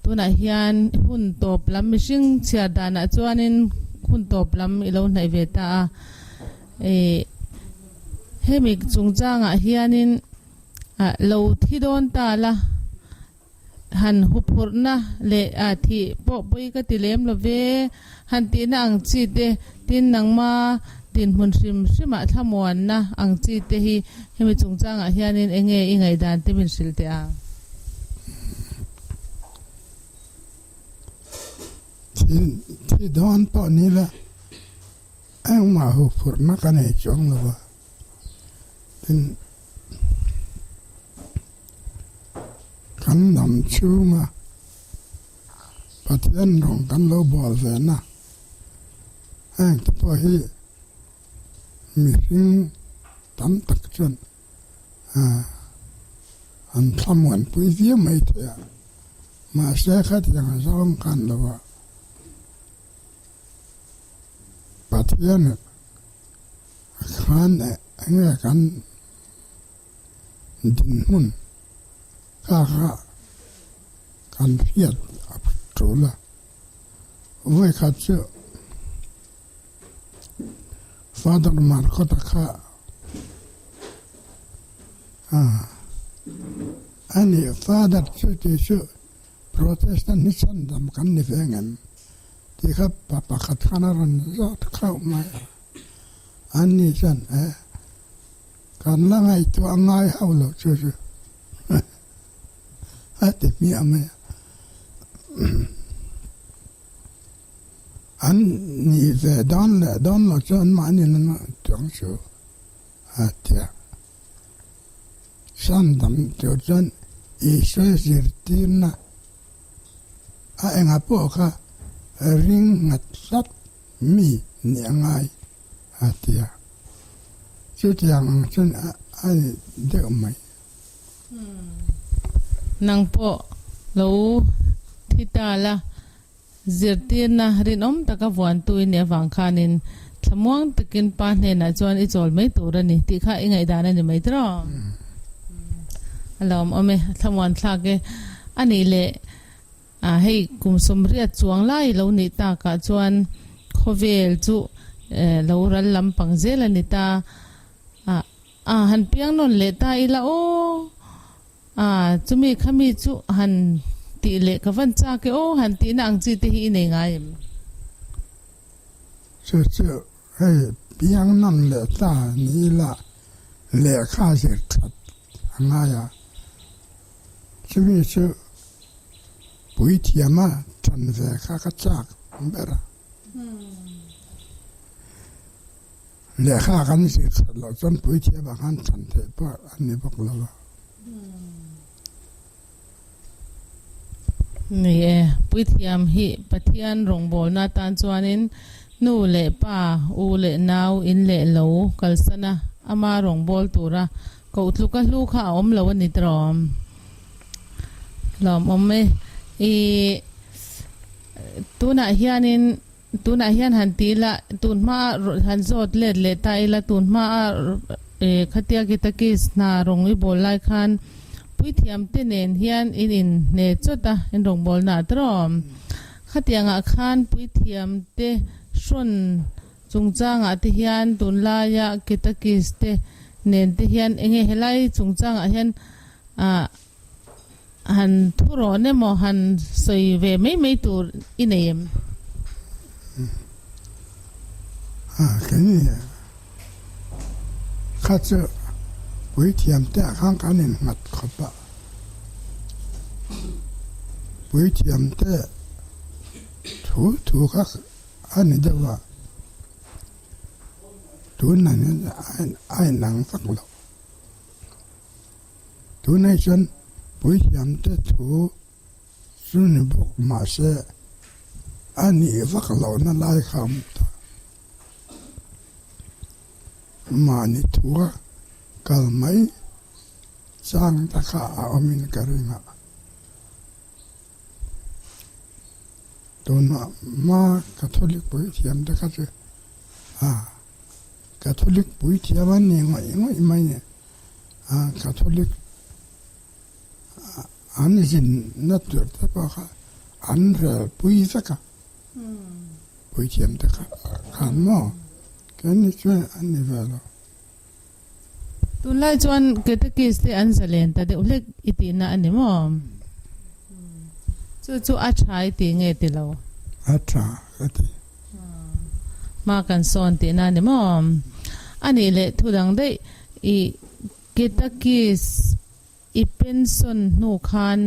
tunah hian hun tawp lam mihring chhiar danah chuanin hun tawp lam i lo hnaih ve ta a. Ih hemi chungchangah hianin ah lo thi dawn ta la, han huphurhna leh ah thih pawh pawi ka ti lem lo ve, han tihna ang chi te, tin nangma dinhmun hrim hrimah thlamuanna ang chi te hi hemi chungchangah hianin eng nge i ngaihdan te min hrilh teh ang? Thi dawn pawh ni la. Engmah huphurhna ka nei chuang lo va, tin kan hnam chhunga Pathian rawng kan lo bual ve na heng te pawh hi mihring tam tak chuan an thlamuanpui viau mai thei a, mahse khatiang a zawng khan lo va. Pathian khan enge kan dinhmun kha kha kan hriat a tul a, vawikhat chu Father Markota kha a ni Father chu tih chu Protestant hi chhandam kan ni ve ngem tih kha pa pakhat khan a rawn zawt khauh mai a. An ni chuan e kan la ngaihtuah ngai hauh loh chu chu a ti hmiah mai a. An nih ve dawn leh dawn loh chu anmahni an chuang chu a ti a. Sandam tur chuan Isua zirtirna a enga pawh kha ring nghat tlat mi nih a ngai a ti a. Chutiang ang chuan a ni deuh mai. Nang pawh lo thi ta la. Zirtirna rinawm taka vuantu i nih avang khanin thlamuang takin pa hnenah chuan i chawl mai tur a ni tih kha i ngaihdan a ni mai tiraw? A lawmawm e, a thlamuan thlak e. A nih leh hei kum sawmriat chuang lai lo nih takah chuan khawvel chu lo ral lampang zel a ni ta. A han piang nawn leh ta ila aw. A, chumi khami chu han tih leh ka van chak e aw, han tihna ang chi te hi i nei ngai em? Chu chu hei piang nawn leh ta ni ila lehkha zir that a ngai a, chumi chu puithiama tan ve kha ka chak ber a. Lehkha kan zir that loh chuan puithiam ah khan chan theih pawh a ni bawk lo a. Ni e, puithiam hi Pathian rawngbawlna atan chuanin nu leh pa, u leh nau, in leh lo kalsan a, ama rawngbâwl tura koh tluka hlu kha a awm lo a ni tawh. Lawmawm e. I tunah hianin. Tunah hian han ti ila, tun hmaa han zawt let leh ta ila, tun hmaa khatia Kitakis hna rawng i bawl lai khan puithiam te nen hian in inhne chawt a, in rawngbawlna ah tawh. Khatiangah khan puithiam te hrawn chungchangah te hian tunlaia Kitakis te nen te hian enge helai chungchangah hian ah Han thu rawn emaw han sawi ve mai mai tur i nei em? A, kei kha chu puithiam te ah khan kan innghat khawp a, puithiam te thu thu kha a ni deuh a, tunah hian a inang vak lo. Tunah chuan puithiamte thu chu ni bawk mahse a nih vak lohna lai kha a awm ta. Mahni thua kal mai chang ta kha a awmin ka ring a. Tunah hma Catholic puithiamte kha chu a Catholic puithiam an ni ngawih ngawih mai ni. Catholic an zinna tur te pawh kha an rel pui vek a, puithiam te kha khan maw keini chuan an ni ve lo. Tunlai chuan Catechist te an zalen ta deuh hlek i tihna a ni maw? Chu chu a tha i tih nge ti lo? A tha ka ti. Hma kan sawn tihna a ni maw? A nih leh thu dang daih i Ketakis i pension hnu khan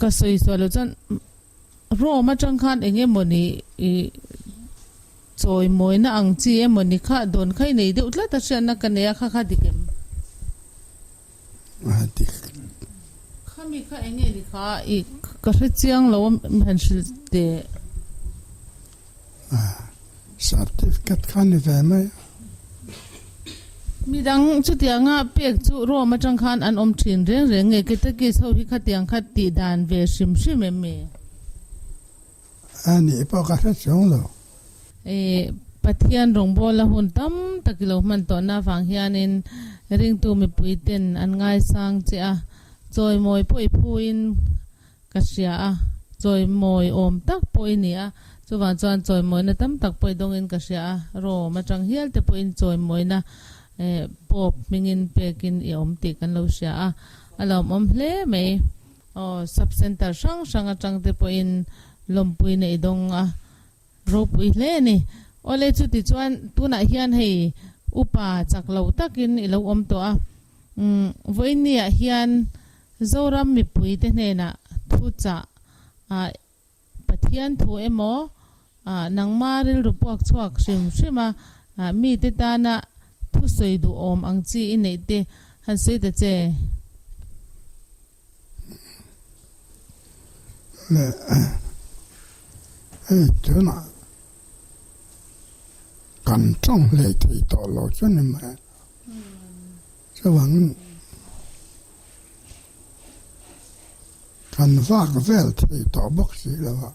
ka sawi sual loh chuan Rome atang khan eng emawni i chawimawina ang chi emawni kha dawn kha i nei deuh tlat a hriatna ka nei a kha kha dik em? A dik. Khami kha eng nge ni kha i ka hre chiang lo a han hrilh teh. A certificate kha ni ve mai a. Midang chutianga pek chu Rome atang khan an awm thin reng reng nge Ketakis ho hi khatiang kha tih dan ve hrim hrim em mi? A nih pawh ka hre chuang lo. I Pathian rawngbawla hun tam tak i lo hman tawhna avang hianin ringtu mipuiten an ngaisang che a, chawimawi pawh i phuin ka hria a, chawimawi awm tak pawh i ni a, chuvang chuan chawimawina tam tak pawh i dawngin ka hria a, Rome atang hial te pawhin chawimawina Pope hmingin pekin i awm tih kan lo hria a, a lawmawm hle mai. Aw, sub centre hrang hrang atang te pawhin lawmpuina i dawng a. Ropui hle a ni. Awle chuti chuan tunah hian hei upa chak lo takin i lo awm tawh a, umm vawiinniah hian Zoram mipuite hnenah thuchah ah Pathian thu emaw ah nangma rilru puak chhuak hrim hrim a, mite tana thusawi duhawm ang chi i neih te han sawi ta che. Le hei tunah kan tawng hlei thei tawh lo chu ni mai. Chuvangin kan vak vel thei tawh bawk si lo a,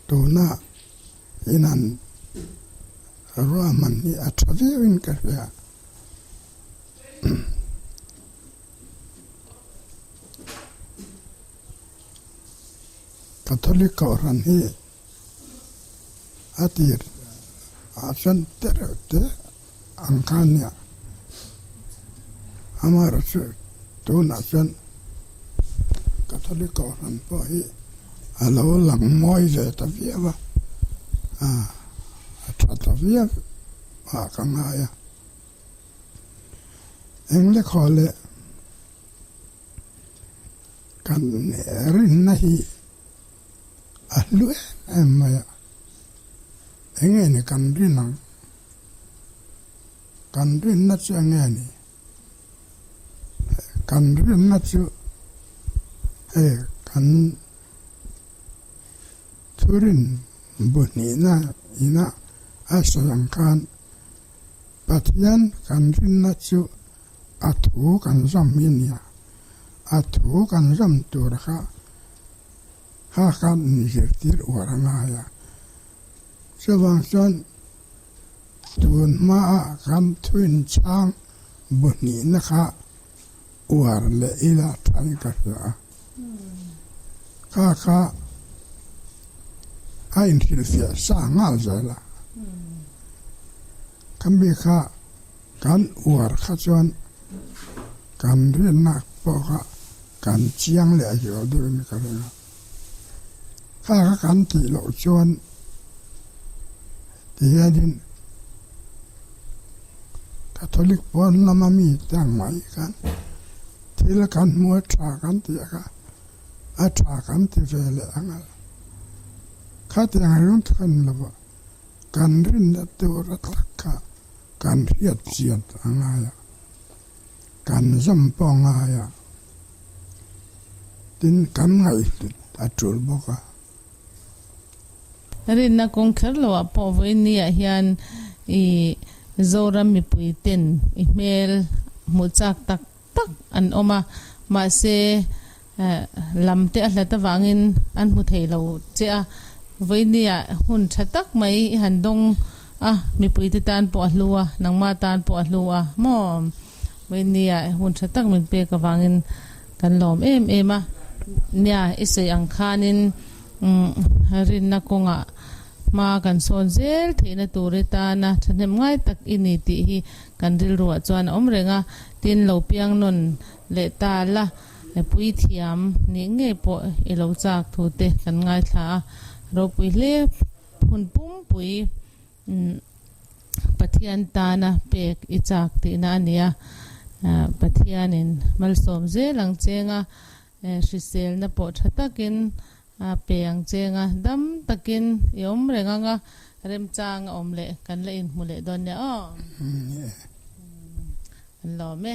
tuna inan ruahman hi a tha viauin ka hria. Catholic Kohhran hi a tir ah chuan te reuh te ang kha a nia. Amaherawhchu tunah chuan Catholic Kohhran pawh hi a lo lang mawi ve ta viau a, a tha ta viau ah ka ngai a. Eng lekhaw leh kan rinna hi a hlu em em mai a, eng nge ni kan rin ang? Kan rinna chu eng nge ni? Kan rinna chu hei kan thurin bu hnihna ina a sawi ang khan Pathian kan rinna chu a thu kan zawm hi a nia. A thu kan zawm tur kha kha khan inzirtir uar a ngai a. Chuvang chuan tun hmaa kan thuinchhang bu hnihna kha uar leh ila thain ka hria a. Kha kha a inhrilhfiah sa nghal zel a. Khami kha kan uar kha chuan kan rinna pawh kha kan chiang leh zual deuhin ka ring a. Kha kha kan tih loh chuan tihianin Catholic pawn lama mi te ang mai khan Thil kan hmu a tha kan tih a kha a tha kan ti ve leh ang a, khatiang ringawt kha ni lo va, kan rinna tur a tak kha kan hriat chian a ngai a, kan zawm pawh a ngai a, tin kan ngaihhlut a tul bawk a. Rinna kawng kher lo ah pawh vawiinni ah hian i Zoram mipui ten i hmel hmuh chak tak tak an awm a, mahse lam te a hlat avangin an hmu thei lo che a, vawiinni ah hun tha tak mai i han dawng a, mipui te tan pawh a hlu a, nangmah tan pawh a hlu a maw? Vawiinni ah hun tha tak min pek avangin kan lawm em em a, nia i sawi ang khanin Rinna kawngah hma kan sawn zel theihna tur i tana thahnem ngai tak i ni tih hi kan rilruah chuan a awm reng a, tin lo piang nawn leh ta la puithiam nih ngei pawh i lo chak thu te kan ngaithla a, ropui hle hun pumpui Pathian tana pek i chak tihna a ni a, Pathianin malsawm zel ang cheng a. Hriselna pawh tha takin a pe ang che anga dam takin i awm reng anga remchang a awm leh kan la inhmu leh dawn nia aw. An lawm e.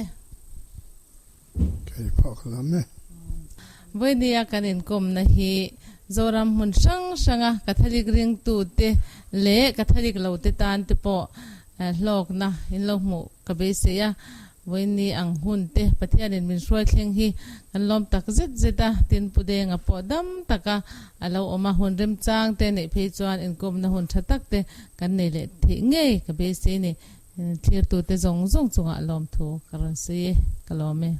Kei pawh ka lawm e. Vawinia kan inkawmna hi Zoram hmun hrang hranga Catholic ringtute leh Catholic lote tan te pawh hlawkna in lo hmuh ka beisei a. Vawiinni ang hun te Pathianin min hruai thleng hi kan lawm tak zet zet a, tin Pu Denga pawh dam taka a lo awm a, hun remchang te neih phei chuan inkawmna hun tha tak te kan nei leh theih ngei ka beisei ni. Thlirtute zawng zawng chungah lawmthu ka rawn sawi e, ka lawm e.